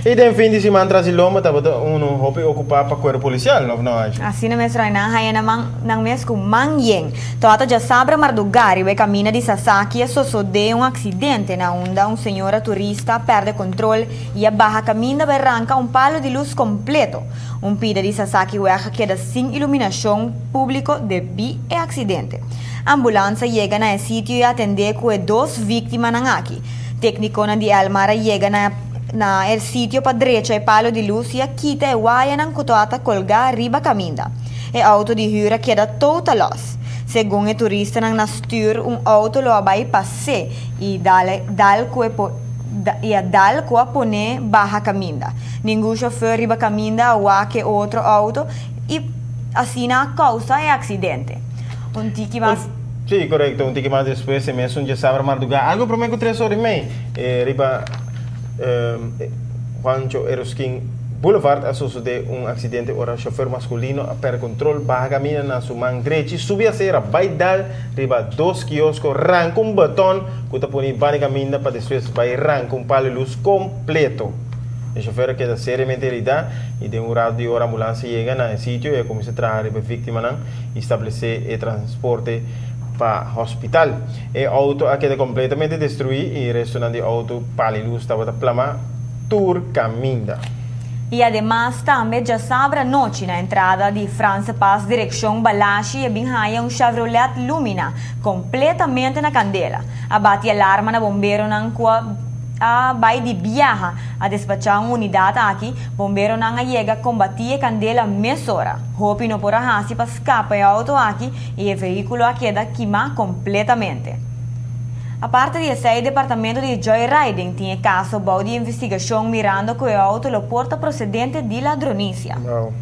I den fin di siman tras di lomba tabata unu hopi okupá pa kuerpo polisial, òf no, Aisha? Asina mes Roy, nan haña nan man nan mes ku man yen. Tòta djasabra mardugá riba e kaminda di Sasaki a sosodé un aksidente na unda un señora turista a pèrdè kontrol i a baha kaminda bai ranka un palu di lus kompleto. Un pida di Sasakiweg a keda sin iluminashon públiko debí e aksidente. Ambulans a yega na e sitio i a atendé ku e dos víktimanan aki. Téknikonan di Elmar a yega na na e sitio pa drecha e palu di lus i a kita e wayanan ku tabata kolgá riba kaminda. E outo di hür a keda total lòs. Segun e turistanan na stür un outo lo a bai pas'é i dal dal ku e i a dal ku a pon'é baha kaminda. Ningun shofèr riba kaminda a wak e otro outo i asina a kousa e aksidente. Un tiki mas. Sí, korekto. Un tiki mas despues e mesun djasabra mardugá, algu promé ku tres ora i mei, riba Juancho Eroskin Boulevard a sosodé un aksidente ora shofèr maskulino a pèrdè kontrol, baha kaminda na su man drechi, subi asera, bai dal riba dos kiosko, ranka un baton ku ta pone banda kaminda pa despues bai ranka un palo di lus kompleto. E shofer a keda seriamente heridá i den un rato di ora ambulans a yega na e sitio i a kuminsá traha riba e víktimanan i stablesé e transporte pa hospital. E outo a keda kompletamente destruí i restonan di outo pali lus tabata plamá tur kaminda. I ademas tambe djasabra anochi na entrada di Franse Pas direkshon Balashi e bin haña un Chevrolet Lumina kompletamente na kandela. A bati alarma na bomberonan ku a a bai di biaha a despachá un unidat aki, bomberonan a yega kombatí e kandela mesora. Hopi no por a hasi pa skapa e outo aki i e vehíkulo a keda kimá kompletamente. Aparte di esei departamento di Joyriding tin e kaso bou di investigashon mirando ku e outo lo por ta prosedente di ladronisia. Wow.